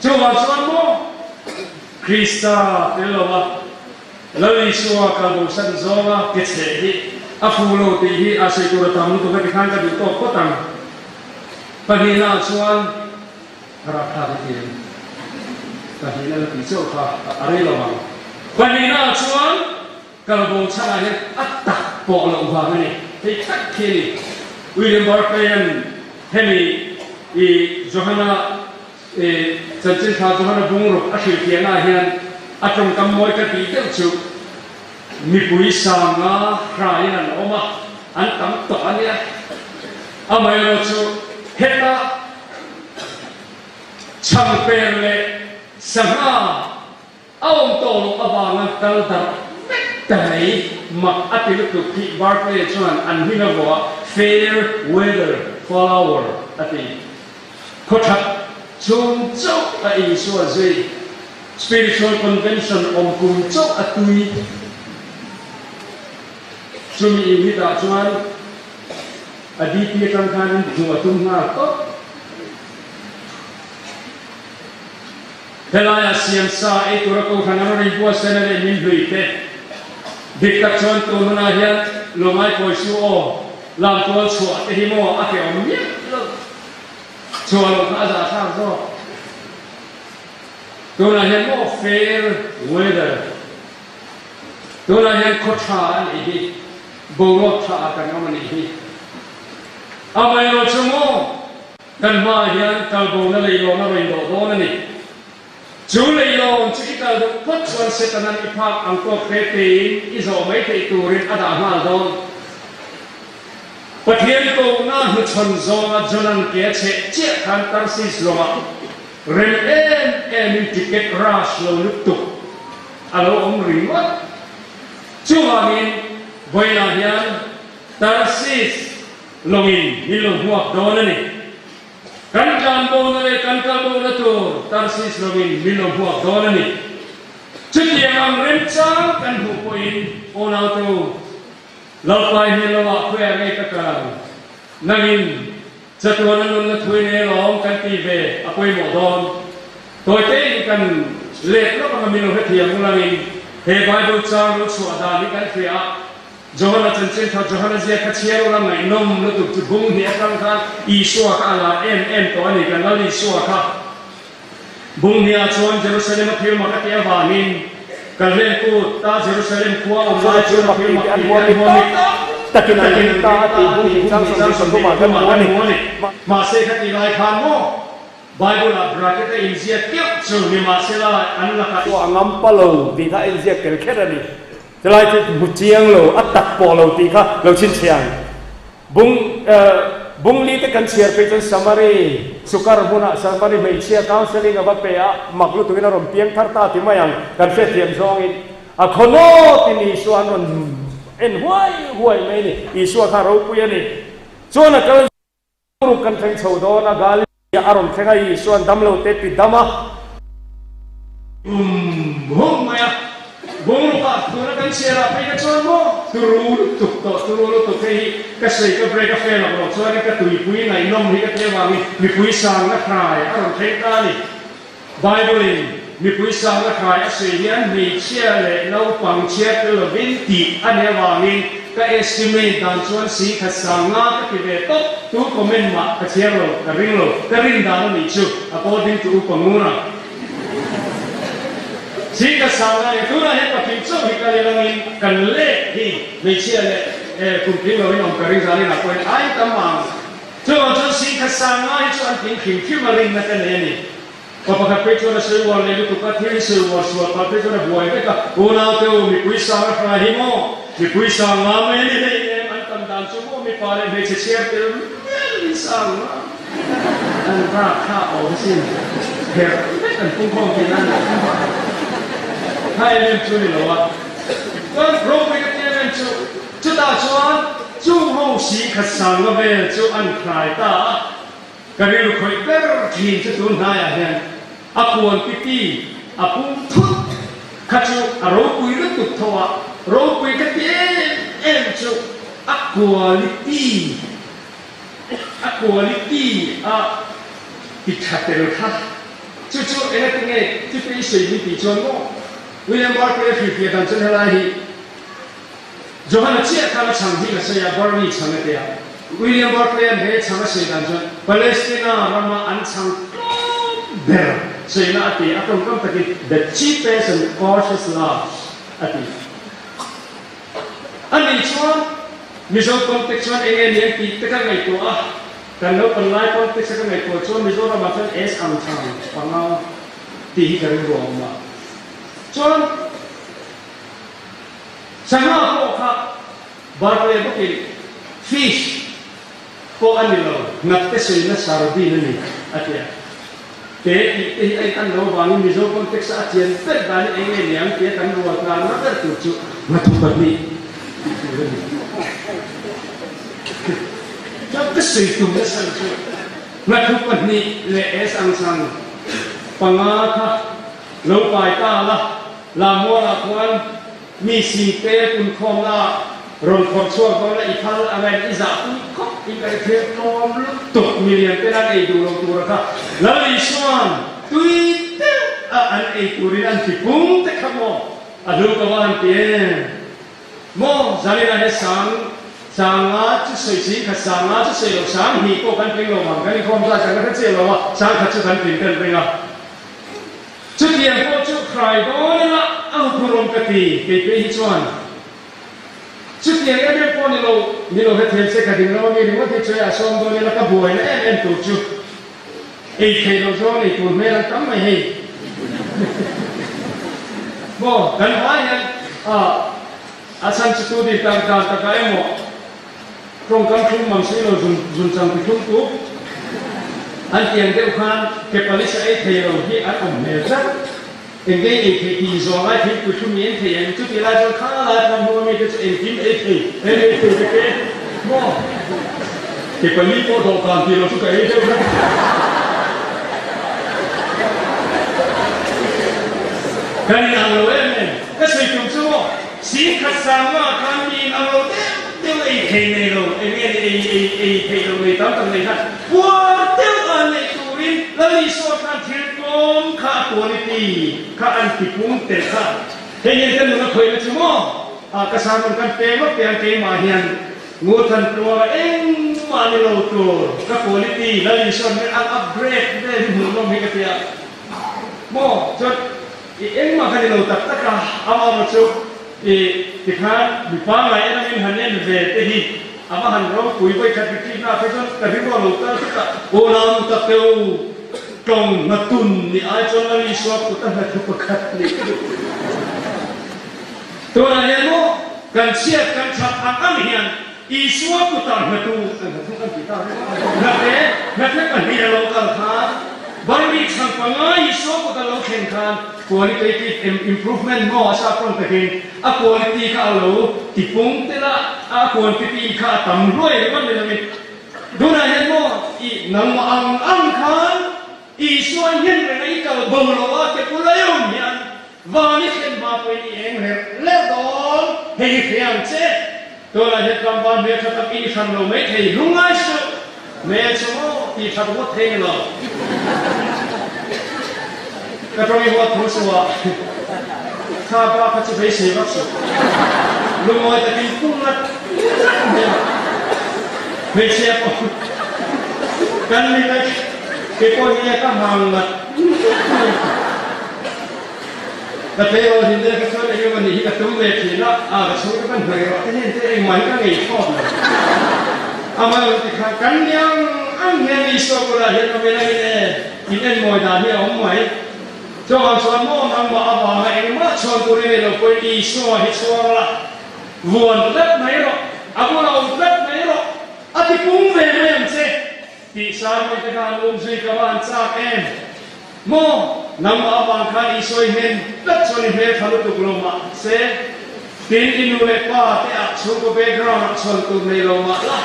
Chuvang chuan maw Krista tel lo a Lal Isua kal bosan zawnga ke chheh hi a fu lo tih hi a sawi tur a tam lutuk a ti khan ka duh tawk phawt ang. Pahnihnaah chuan. A rapthlak i ti em? Pahnihna la tih chauh kha a rei lo ang. Pahnihna ah chuan kalbo chhanah hian a tak pawh loh vang a ni. Hei tak khi a ni. William Barclay-a'n hemi i Johana i chanchin tha Johana bungruk a hrilhfiahna ah hian a tawngkam mawi ka tih deuh chu mipui sanga hraiin an awm a, an tam tawh a nia. Amaherawhchu heta Chhangper leh sangha a awm tawh loh avanga kal darh vek ta mai mak a ti lutuk hi Barclay chuan an hming a vuah fair weather follower a ti. Khawchhak chhung chauh a Isua zui spiritual convention awm kum chauh a tui. Chumi unit ah chuan A DP atang khan in hmuh a tum nghal tawp. Helaiah siam sa ei tura kohhran an rawn inbuatsaina leh min hlui te. Dik tak chuan tun hunah hian lo ngaikawi su aw, lamtual chhuah te hi maw a ke awm miah lo. Chhuah loh kha a zahthlak zawk. Tunah hian maw fair weather. Tunah hian khaw tha a nih hi, boruak tha ah kan awm a nih hi. Amaherawhchu maw, kan hmaah hian kalbona leilawn a rawn dawh dawn a ni. Chu leilawn chu i kal duh phawt chuan Setanan i phak ang tawk hle tein i zawh mai theih turin a dah nghal dawn. Pathian kohna hnuchhawn zawnga Jonan ke a chheh chiah khan Tarsis lawngah Rem em em in ticket rush lo lutuk a lo awm ringawt. Chuvangin vawiinah hian Tarsis lawngin min lo hmuak dawn a ni. Kan tlan bona leh kan kal bona tur Tarsis lawngin min lo hmuak dawn a ni. Chutiang ang remchang kan hmuh pawhin aw nautu Lalpai hmel lamah khawiah ngei ka kal ang nangin Chatuan a nunna thui nei alawm kan ti ve a pawimawh dawn. Tawitein kan let lawk anga min lo hrethiam ulangin he Bible chang lo chhuah dan hi kan hria a, Johana chanchin tha Johana ziak kha chhiar ula ngaihnawm lutuk chu bung hnih atang khan Isua kha a lar em em tawh a ni kan Lal Isua kha. Bung hniah chuan Jerusalem a thil mak a tih avangin Kalhlen kut ta Jerusalem khua awm lai chuan a thil mak tih te an huam i takin an ring ta a tih bung hnih chang 23 ah kan hmu a ni. Mahse kha tih lai khan maw Bible ah bracket a inziak keuh chu nimahsela an lakah. A ngam pa lo tih kha a inziak tel kher a ni. Chulai chu hmu chiang lo, a tak pawh lo tih kha lo chhinchhiang. Bung Bungli te kan chhiar phei chuan Samari sukar hmunah Samari hmeichhia counselling a va pe a, mak lutukin a rawn piang thar ta ti mai ang, kan hriatthiam zawngin a khawnawtin Isua an rawn en huai huai mai a ni. Isua kha ropui a ni. Chuan a kal ruk kan thleng chho dawn a, Galilea a rawn thleng a, Isua'n damlo te ti dam a. Hum hum mai a, bungrukah tuna kan chhiarah phei kha chuan maw turu lutuk tawh, turu lutuk hei hi ka sawi ka break a fail ang lo chuanin ka tuipui ngaihnawm hi ka ti avangin mipui sangna hrai a rawn thleng ta a ni. Bible-in mipui sangna hrai a sawi hian hmeichhia leh naupang chhiar tel lovin tih a nih avangin ka estimate dan chuan si khat sang nga ka ti ve tawp. Tu comment mah ka chhiar lo, ka ring lo, ka rin dan a nih chu, according to Upa Ngura. Singkhat sanga leh tunah hian patling chauh hi kal ilangin kan lek hi hmeichhia leh kum tling loin awm ka ring zan inah pawhin ai tam ang. Chuvang chuan singkhat sanga hi chu an tling hrim hrim a rinna ka nei a ni. Pa pakhat phei chuan a sawi uar leh lutuk a, thil sawi uar sual phah phei chuan a buai vek a, Unaute u, mipui sang a hrai hi maw? Mipui sang nga mai a ni hlei em? An tam dan chu maw mipa leh hmeichhe chhiar tel mial in sang nga an rak kha a awm asin, pherh vek an pungkhawm tih nan leh kha em em chu a ni lo a. Chuan ropui ka ti em em chu, chutah chuan chung ho si khat sang nga vel chu an hrai ta a. Ka rilru khawih ber thin chu tun hnaiah hian a quantity a pum thut kha chu a ropui lutuk tho a, ropui ka ti em em chu a quality a quality a ti tha tel kha chu chu engatinge chuti i sawi min tih chuan maw William Barclay a hrilhfiah dan chuan helai hi Johana chiah khan a chhang hi ka sawi a, Barney chhang a ti a. William Barclay-a'n he chhang a sawi dan chuan Palestina rama an chhang tlawm ber sawina a ti a, tawngkam takin the cheapest and coarsest loaves a ti. A nih chuan Mizo context chuan eng nge ni ang tih te ka ngaihtuah a, kan naupan lai context a ka ngaihtuah chuan Mizoramah chuan S ang chhang panga tih hi ka rilru a awm a. Chuan. Sangha pawh kha Barclay bawkin fish pawh a ni lo, ngakte suina sardine a ni a ti a. Te tih te hi a in an lo vangin Mizo context a a chian ber dan hi eng nge niang tia kan rual tlanna ber tur chu ngathu pahnih tih tur a ni. Chuan ka sawi tum nasa lo chu ngathu pahnih leh es ang sang panga kha lo pai ta la. Lammualah khuan mi singte punkhawmna rawn khawrh chhuak dawn a, i phal a ngaih i zah pui khawp in ka i thil tlawm lutuk milian ten an ei duh lo tur a kha Lal Isuan tui deuh a an ei turin an ti pung te kha maw a hlu ka va han ti em maw Zalina he sang sanga chu sawi ching khat sanga chu sawi lo sang hnih pawh kan tling lo vang kan inkhawm zat kan la hre chiah lo a sang khat chu kan tling kan ring a. Chutiang pawh chu hrai dawn ila a huphurhawm ka ti, kei phei hi chuan. Chutiang em em pawh ni lo, ni lo hrethiam se ka ding lo a mi ringawt hi chuai a sawm dawn ila ka buaina em em tur chu ei thei lo zawng nei tur hmel an tam mai hei. Maw kan vai hian a chhan chu tu din tak dan takah emaw Tawngkam thlum mang si lo zun zun chang ti thlum tuk. An tiang deuh khan ke palisa ei thei lo hi an awm hmel tlat. Engei ei thei tih zawng ai thingpui thlum i en thei em? Chuti lai chuan kha lai khan hnu ami te chu engkim ei thei en ei thei vek e maw? Ke pali pawh dawhkan tih lo chu ka ei deuh vek. Kan inang lo em em. Ka sawi tum chu maw? Singkhat sangma khan mi inang lo deuh deuh ei thei nei lo, eng nge ni ei ei ei theih lo nei tam tak nei khan puar deuh a neih turin Lal Isua khan thil tlawm kha a quality kha an ti pung tel kha. Hei hian ka nun a khawihna chu maw? Ah ka sermon kan pe ngawt teh ang keimah hian Ngurthan tluanga engmah ni lo tur ka quality Lal Isua'n min an upgrade vel hi hmuhnawm hi ka ti a maw? Chuan I engmah ka ni lo tak tak a, amaherawh chu i tikhan mi pangngai en angin han en ve te hi a va han ropui vawikhat retreat na phei chuan ka rilru a lo kal thut a, Aw nu tak te u, tawng hna tun ni ai chuan Lal Isua kut a hna thu pakhat nih ka duh. Tunah hian maw kan chhiat kan that ang ang hian Isua kutah hna tu kan hna thung kan ti ta reng a, hnate hnate pahnih a lo kal khan Barmi chhang panga Isua kut a lo thlen khan qualitative improvement maw a sa tawng takin a quality kha a lo tipung tel a, a quantity kha a tam hluai ringawt ni lovin tunah hian maw i nangmah ang ang khan Isua hnen renga i kal bo lo a ke pulai awm hian Van i thlen hma pawhin i eng lerh lerh dawn, hei hi hria ang che. Tunah hian tlangval hmeltha tak i ni hran lo mai thei, lungngai suh. Hmel chu maw tih that ngawt thei ni lo. Ka tawng i huat thu suh a, kha pa kha chu beisei vak suh. Lungawi takin pum ngat ngat hmel hmeichhia pawh. Kan mit a kei pawh hi ka hang ngat Ka tleirawl hlim te kha chuan eng emaw nih hi ka tum ve thin a, a ka chhungte ka hnaih rawh te hian te engmah hi ka ngei thlawt lo. Amaherawhchu tikhan kan ni ang ang hian Isua bulah hian awm ila in e, in en mawi dan hi a awm mai. Chuvang chuan maw nangmah avanga engmah chhuan tur i nei lo pawhin Isua hi chhuang la, vuan tlat mai rawh, a bulah awm tlat mai rawh, a ti pung ve mai ang che. Tih Simon te khan um zui ka va han chak em? Maw? Nangmah avang khan Isua i hnen tlat chuan i hmel tha lutuk lo mah se, tin i nu leh pa te ah chhungkaw background ah chhawn tur nei lo mah la,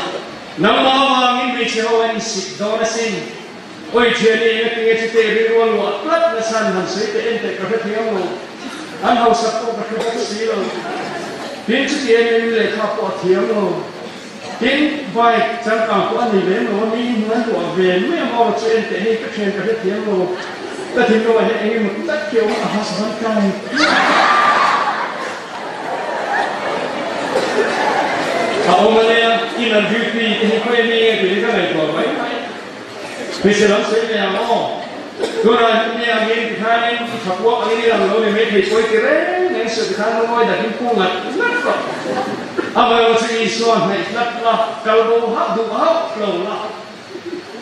nangmah avangin hmeichhe ho an insik dawn asin. Awi thiani engatinge chute rilru a luah tlat nasa an han sawi teh en teh ka hre thiam lo, an hausak pawh ka hre bawk si lo. Tin chuti em em in lehkha pawh a thiam lo. Tin, bike changkang pawh a nei lem lo a, mi in hnuai luah ve mai a maw chu en teh hei ka thian ka hrethiam lo, ka thinlungah hian eng emaw tak hi a awm a, a husband kai a awm a nia, inner beauty te hi khawi ami nge tih hi ka ngaihtuah mai mai. Hmeichhe lam sawi ve ang aw. Tunah hian mi angin tikhanin i thapuak angin i lang lo ni maithei pawi ti reng reng suh tikhan lungawi dakin pu ngat ngat rawh. Amaherawh chu Isua hnaih tlat la, kal bo hauh duh hauh lo la.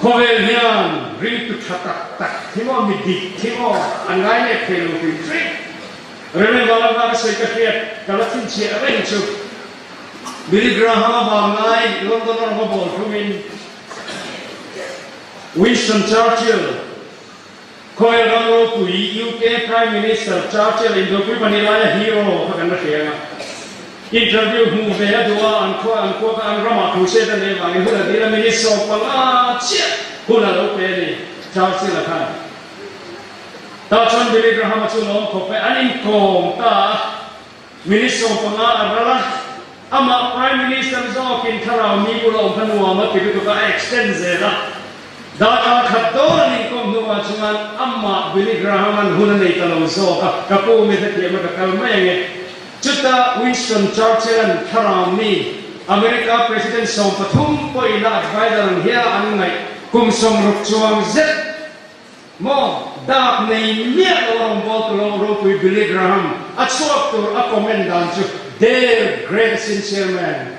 Khawvel hian ringtu tha tak tak thi maw, mi dik thi maw an ngai leh thei lo hrim hrim. Reverend Vanlalhma ka sawi ka hriat ka la thinchhiah reng chu Billy Graham a vanglai London a rawng a bawl hlumin Winston Churchill, Khawvel ram ropui UK Prime Minister Churchill indopui pahnih laia hero kha kan la hria ang a. Interview hmuh ve a duh a, an khua an khua kha an ramah crusade a nei vangin hun a dil a, minute 15 chiah hun a lo pe a ni Churchill-a khan. Tah chuan Billy Graham-a chu lawm khawp mai, an inkawm ta a. Minute 15 a ral a, amah Prime Minister zawkin thlarau mi bula awm kha nuam a ti lutuk a, a extend zel a. Darkar khat dawn an inkawm hnuah chuan amah Billy Graham-a'n hun a nei ta lo zawk a, ka pu mi hrethiam a ka kal mai ange. Chutah Winston Churchill-a'n thlarau mi, America President 13 pawhin a adviser ang hian an ngaih kum 60 chuang zet Maw, dak nei miah lo a rawn bawl tu lo ropui Billy Graham a chhuak tur a comment dan chu Dale great sincere man.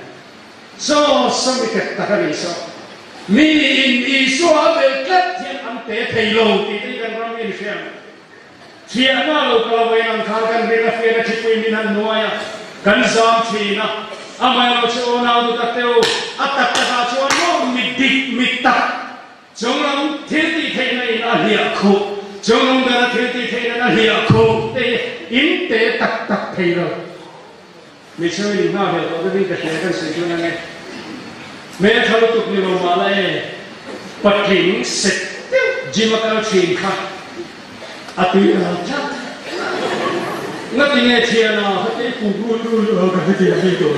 Saw saw mi tek tak a nih saw. Mi in Isua a bel tlat hian an te thei lo tih te hi kan ram in hria ang. Thiahna lo kal a vawiin ang khan kan rin a fian a thipui min han nuai a, kan zam thin a. Amaherawhchu chu unau dutak te u, a tak takah chuan maw mi dik mi tak Chunglam thil tih theihna in a hliah khuh, chunglam bera thil tih theihna in a hliah khuh te hi in te tak tak thei lo. Mi chhungin in nghak hlel tawh deuhin ka hria kan sawi chuan ange. Hmeltha lutuk ni lo mah la e, patling set deuh gym a kal thin kha a tui ral tlat. Ngati nge thiana kha te i puk rui rui a ka hetiang bik lo.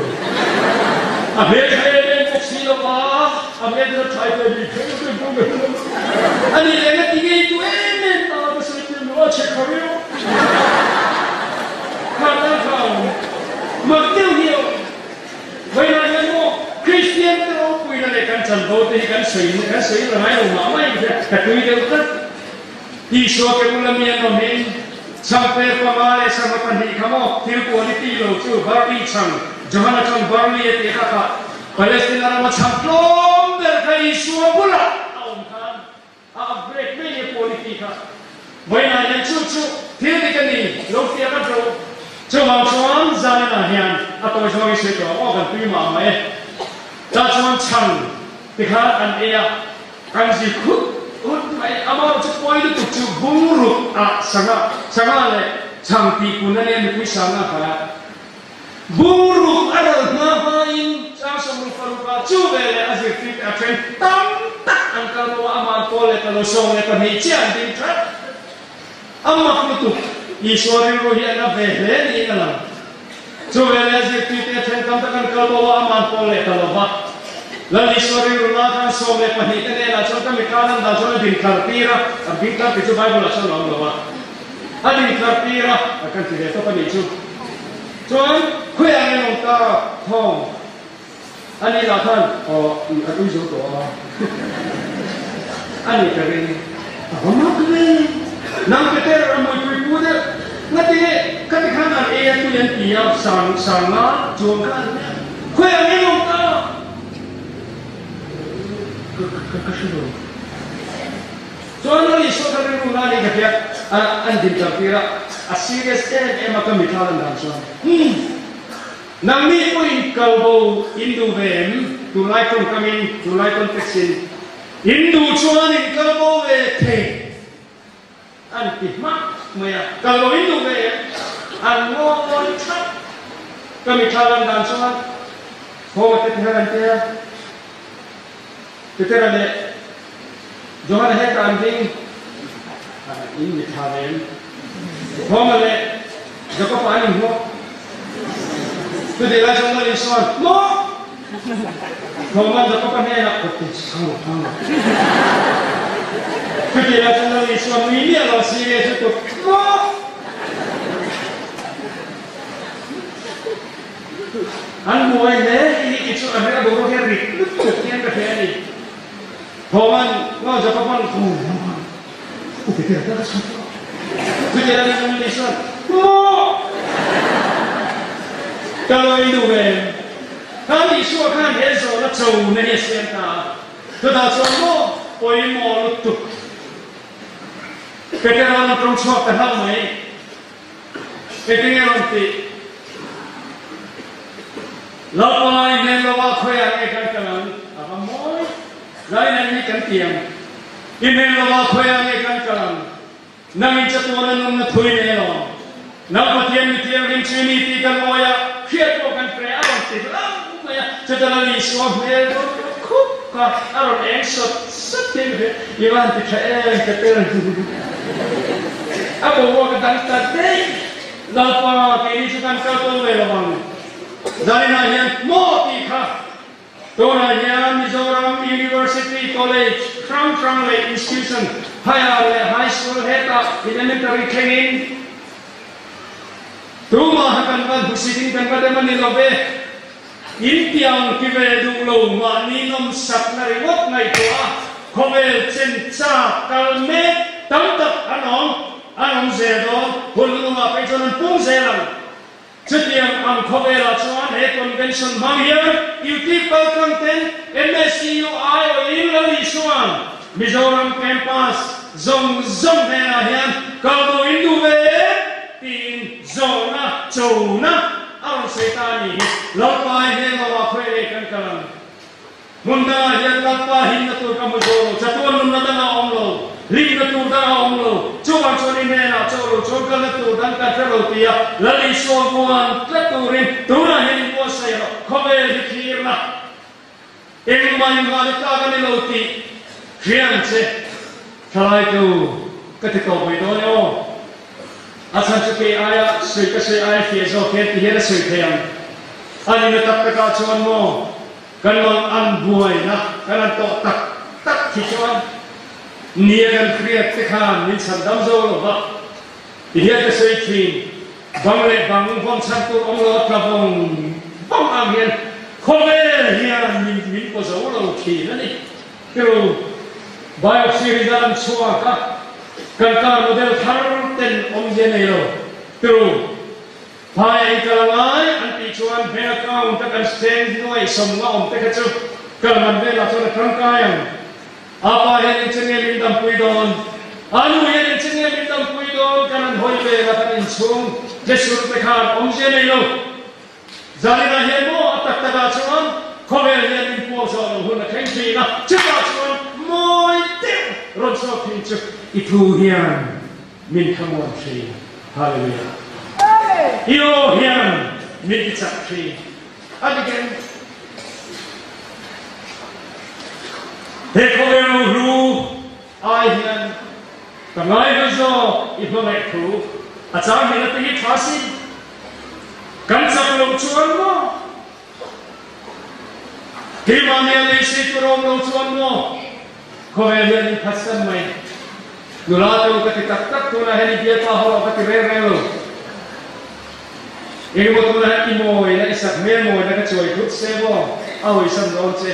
A hmeltha em em bawk si lo va, a hmeltha tha i pe bik kher bik lo mai lo. A nih leh ngati nge i tu em em ta ka sawi tir lo a che kha riau. Kha tan kha a awm. Mak deuh hi a awm. Vawiinah hian maw Kristian te ropuina leh kan chanvo te hi kan sawi kan sawi la ngai lo mah mai ka hria, ka tui deuh tlat. Isua ke bula mi an awmin, Chhang per panga leh sangha pahnih kha maw thil quality lo chu barley chhang, Johana chuan barley a tih kha kha Palestina rama chhang tlawm ber kha Isua bulah a awm khan a upgrade mai nia quality kha. Vawiinah hian chu chu thil dik a ni lo fiah vat rawh u. Chuvang chuan zaninah hian a tawi zawngin sawi tawh ang aw kan tui mah mah e. Tah chuan chhang tikhan an ei a. Kan zi khut khut mai. Amah chu pawi lutuk chu bungruk ah sangha sangha leh chhang tih pun a nia mipui sangha kha. Bungruk a ral hma hma in chang sawmruk paruk ah chu ve leh a zirtir te a then tam tak an kal bo a, aman pawl leh palo 12 chiah an ding that. A mak lutuk Isua rilru hi a na ve hle niin a lang. Chu veleh a zirtirte a then tam tak an kal bo a, aman pawl leh ta lo va. Lal Isua rilru na khan 12 te hnenah chuan ka mi kanan dan chuan a din tlar tir a, a ding tlar tih chu Bible ah chuan a awm lo va, a din tlar tir a, a kan ti ve tawp a nih chu. Chuan khawiah nge awm ta thawng a nih lah khan aw an ui zo tawh a. A ni ka ring. A va mak ve. Nang Peter a muipui pu deuh. Ngati nge khati khan an ei a tui an ti a, sang sang nga chuang kha an nia. Khawi ang eng awm ta? Ka ka ka hre lo. Chuan Lal Isua kha rilru na ni ka hria a, an din ṭang tir a, a serious em em a ka mitthla lan dan chuan. Umm. Nangni pawhin kal bo in duh ve em? Tunlai tawngkamin, tunlai context in, in duh chuan in kal bo ve thei an ti hmak mai a, kal bo in duh ve em? An ngawi thap. Ka mitthla lan dan chuan Thawma te tihian an tia, Petera leh Johana hetah an ding, in mitthla ve em? Thawma leh Jakob-a an inhmuh. Chutih lai chuan Lal Isua'n, Maw! Thawma'n Jakob-a hnenah, Kawt te chu chhang rawh, chhang rawh. Chutih lai chuan Lal Isua'n nui miah lo serious lutuk, Maw! An buai hle hi i chu an rilru boruak hian rik lutuk hian ka hria a ni. Thawma'n, Maw Jakob-a'n, Thawma'n, U Petera ta ka chhan tawh. Chuti lai chuan Lily chuan, Maw! Ka lo induh ve em? Khan Isua khan he zawhna chona hi a siam ta a. Chutah chuan maw pawimawh lutuk Petera rawn tawng chhuak ta hlauh mai. Engtin nge rawn tih? Lalpa i hmel lo ah khawiah nge kan kal ang? A va mawi. Zainen hi kan ti ang. I hmel lo ah khawiah nge kan kal ang? Nang in chatuan a nunna thui nei alawm. Nang Pathian mi thianghlim chu i ni tih kan awi a, hriat pawh kan hre a rawn ti hlauh mai a. Chutah Lal Isua hmel chu khup kha a rawn eng sawt sawt hi ka hria. I van ti tha em ka tel. A boruak a dang ta daih. Lalpa keini chu kan kal to ve lo ang. Zaninah hian maw tih kha tunah hian Mizoram University College hrang hrang leh institution higher leh high school hetah elementary thlengin tumah kan va hmusit in kan va dem a ni lo ve. In tiang ti ve duh lo mahni nawmsakna ringawt ngaihtuah a khawvel chen chak kal mek tam tak an awm an awm zel dawn hun lungah phei chuan an pung zel ang. Chutiang ang khawvelah chuan he convention hmang hian UT kaltlang ten MSCU aiawhin Lal Isua'n Mizoram campus zawng zawng hnenah hian kal duh in duh ve em tiin zawhna chona a rawn sawi ta a nih hi. Lalpai hmel lo ah khawi leh kan kal ang. Hmun dangah hian Lalpa himna tur ka hmu zawh lo, chatuan nunna dangah a awm lo, hlimna tur dangah a awm lo, chuvang chuan i hnenah chaw lo chuan kalna tur dang kan hre lo tia Lal Isua vuan tlat turin tunah hian in buatsaih rawh, khawvel hi thlirna engmah inngahna tlak a ni lo tih hriang che thlalaitu ka ti tawh mai dawn e aw. A chhan chu kei aia sawi ka sawi aia fiah zawk hian ti hian a sawi thei ang. A nihna tak takah chuan maw Kan rawn an buaina kan han tawh tak tak khi chuan nia kan hriat te khan min chhan dam zo lo va, ti hian ka sawi thin. Bang leh bang vawn chhan tur awm lo a tla vawng vawng ang hian khawvel hian min min paw zo lo thin a ni. Tiru, biopsy result an chhuak a, kan car model thar ten awmzia nei lo. Tiru. Phai a inkal a ngai an tih chuan bank account a kan seng hnuai sawmnga awm te kha chu kal man velah chuan a tangkai ang. A pa hian engchen nge min dampui dawn? A nu hian engchen nge min dampui dawn? Kan han hawi vel a kan inchhung jesur te khan awmzia nei lo. Zaninah hian maw a tak takah chuan khawvel hian min puak zawh lo hun a thleng thin a, chutah chuan mawi deuh rawn chhuak thin chu i thu hian Min thlamuan thin. Hallelujah. I aw hian min ti chak thin. A dik em? He khawvel rohlu ai hian ka ngaihlu zawk i hmangaih thu a chang hmel ate hi tha sin. Kan chak loh chuan maw? Keimah nia lei sei tur a awm lo chuan maw? Khawvel hian in phatsan mai. Nula te u ka ti tak tak tunah hian i bialpa ho ah ka ti reng reng lo. Engemaw tunah hian i mawina i sak hmel mawina ka chuai thut se maw a hawisan dawn che.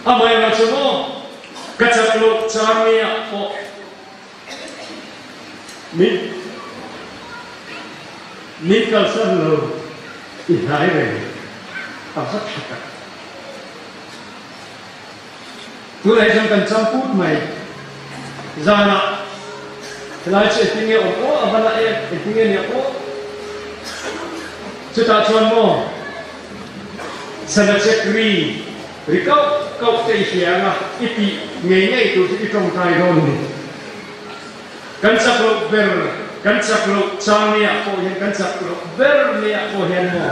Amaherawhchu maw, ka chak loh chang nge ah pawh min min kalsan lo i hnai reng a va tha tak. Tunah hi chuan kan cham put mai. Zanah helai chu engtin nge awm aw, a va la em, engtin nge nia aw. Chutah chuan maw sana check ri ri kauh kauh te i hria anga i tih ngei ngei tur chu i tawngtai dawn a ni. Kan chak loh ber, kan chak loh chang neiah pawh hian, kan chak loh ber neiah pawh hian maw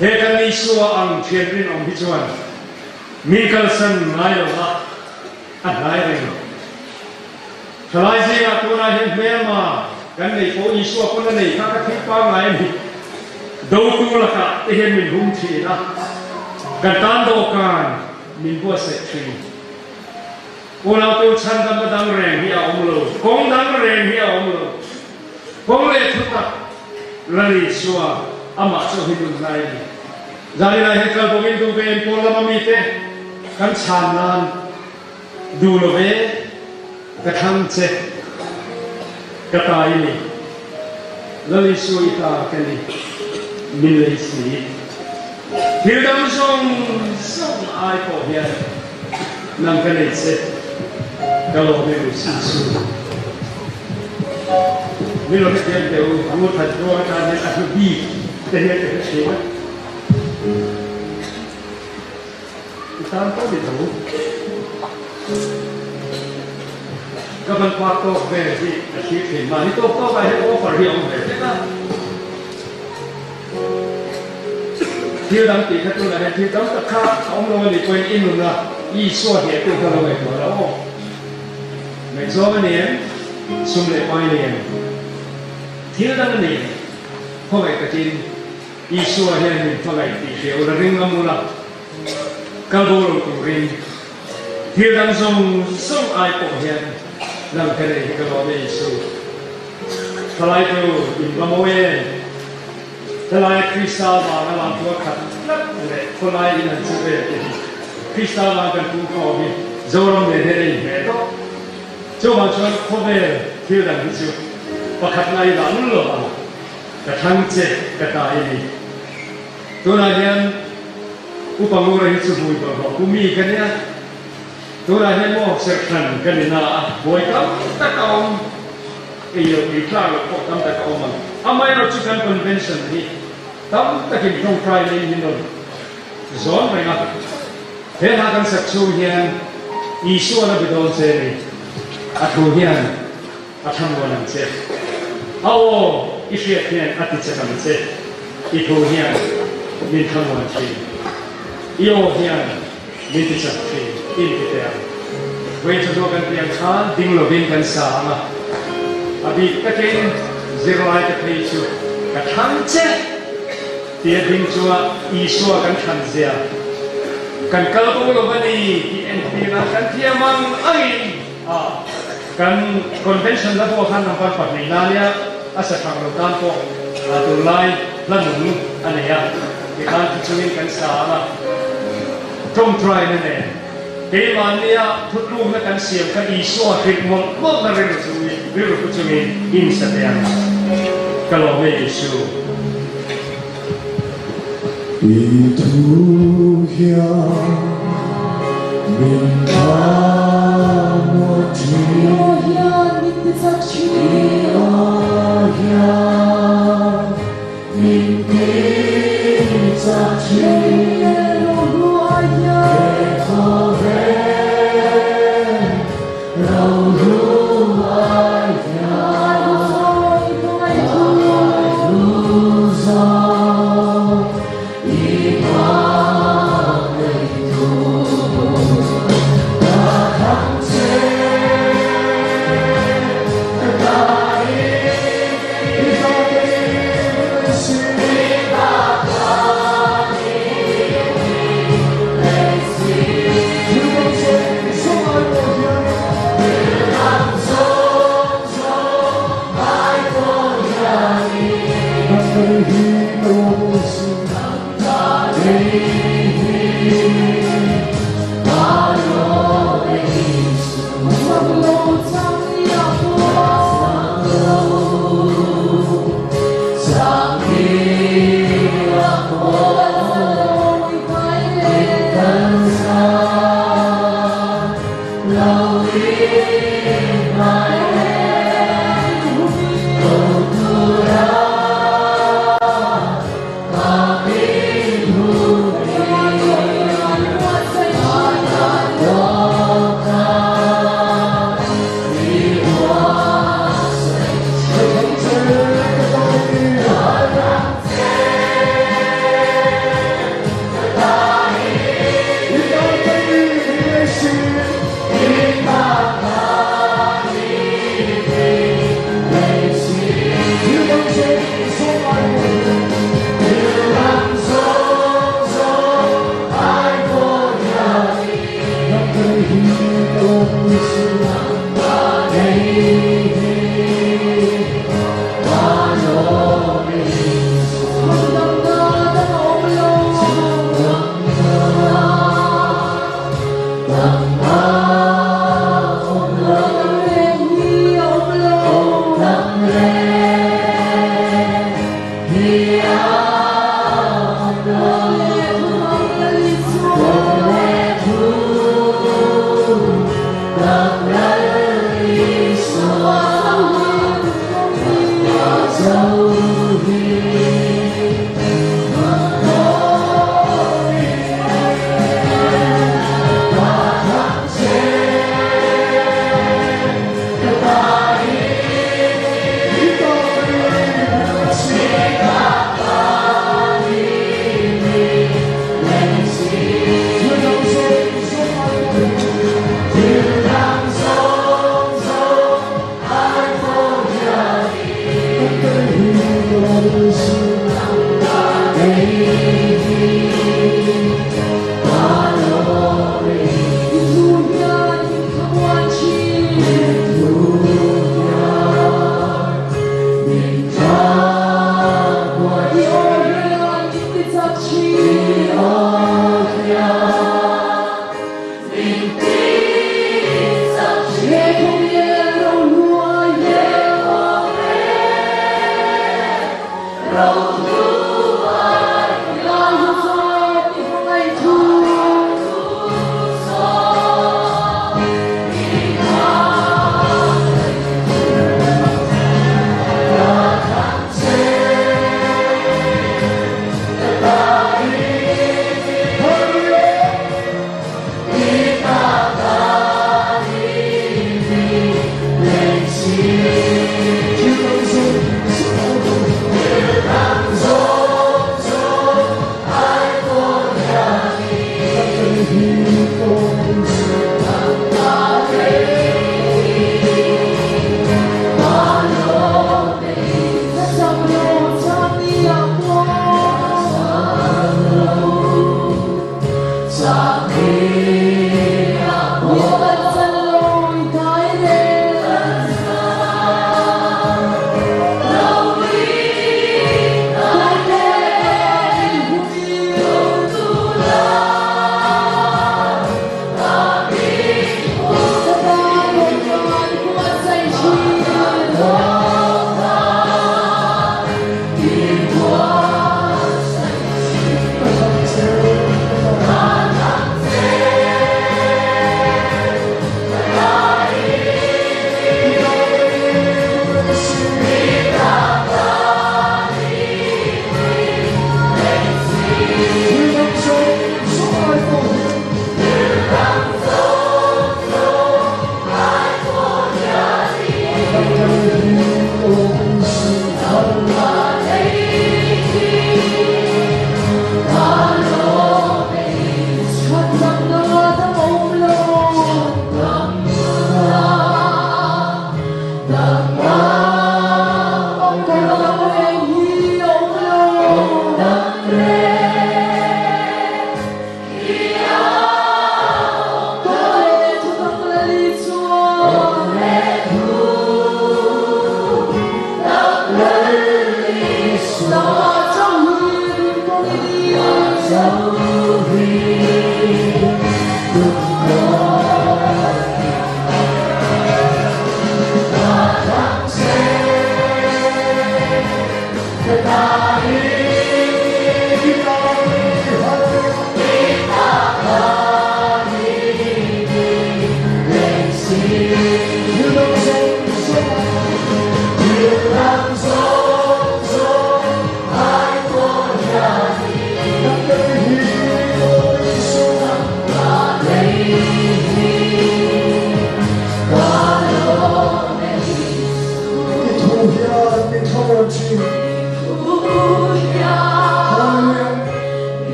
he kan Isua ang thian rinawm hi chuan min kalsan ngai lo va, a hnai reng. Thalai zingah tunah hian hmelma kan nei pawh Isua pawn a nei kha ka thil pangngai a ni. Dotu lakah te hian min hum thin a, kan tan dawhkan min buatsaih thin. Unautu chhandamna dang reng hi a awm lo, kawng dang reng hi a awm lo. Kawng leh thutak Lal Isua amah chauh hi nun hnai a ni. Zaninah hian kalbawngin duh ve in pawl lama mite kan chhan nan duh lo ve, ka thlang che, ka ta i ni. Lal Isua i ta ka ni, min lei si. Thil dang zawng zawng ai pawh hian nang ka nei che, ka lawm em Isu. Min lo hrethiam teh u, a ngut that ruang atan hian a hlu bik te hian ka hre thin a. I tan pawh ni tho. Ka ban pak tawk vel hi ka thlir thin. Mahni tawk tawkah hian offer hi a awm ve vek a. Thil dang tih kha tunah hian thil tam tak kha a awm lo a nih pawhin i nuna Isua hnehtu kha lo ngaihtuah lo aw. Ngaihzawng a ni em? Sum leh pai a ni em? Thil dang a ni em? Khawngaih takin Isua hian min hmangaih tih hria ula ring ngam ula, kal bo lo turin thil dang zawng zawng ai pawh hian nang ka nei hi ka lawm e Isu. Thalaitu in va mawi em? Helai Krista vanga lamtu a khat tlat leh khawlai in an chu vel te hi Krista vang kan pu khawm hi Zoram nen hian a inhmeh tawh. Chuvang chuan khawvel thil dang hi chu pakhat ngai dah lul lo ang. Ka thlang che ka ta i ni. Tunah hian Upa Ngura hi chu hmui bawlhhlawh pu mi ka nia. Tunah hian maw serhhran ka ni na a, buai tam tak a awm, ei loh ei tlak loh pawh tam tak a awm ang. Amaherawhchu kan convention hi tam takin tawngtai nei min rawn zawn reng a. He hla kan sak chhung hian Isuan a be dawn che ni, a thu hian A thlamuan ang che. A aw i hriat hian a ti chak ang che. I thu hian min thlamuan thin. I aw hian min ti chak thin in ti teh ang. Vawi chawhnu kan tih ang khan ding lovin kan sa ang a. A bik takin zirlai te phei chu ka thlang che tia ding chunga Isua kan thlan zia kan kal bo lo a ni tih entir nan kan thiam ang angin a Kan convention la pawh khan number pahnihna nia a sa thang lo tan pawh tunlai hla nung a nei a, tikhan thu chungin kan sa ang a, tawngtaina nen keimahnia thutlukna kan siam kha Isua hrilh mawlh mawlhna rilru chungin rilru thu chungin in sa teh ang. Ka lawm e Isu. I thu hian min thlamuan thin. I aw hian min ti chak thin. I aw hian min ti chak thin. Lei leh rohlu ai hian. He khawvel rohlu ai hian. Ai hlu zawng i hmangaih thu. Ai hlu zawng i hmangaih thu. Ka thlang che.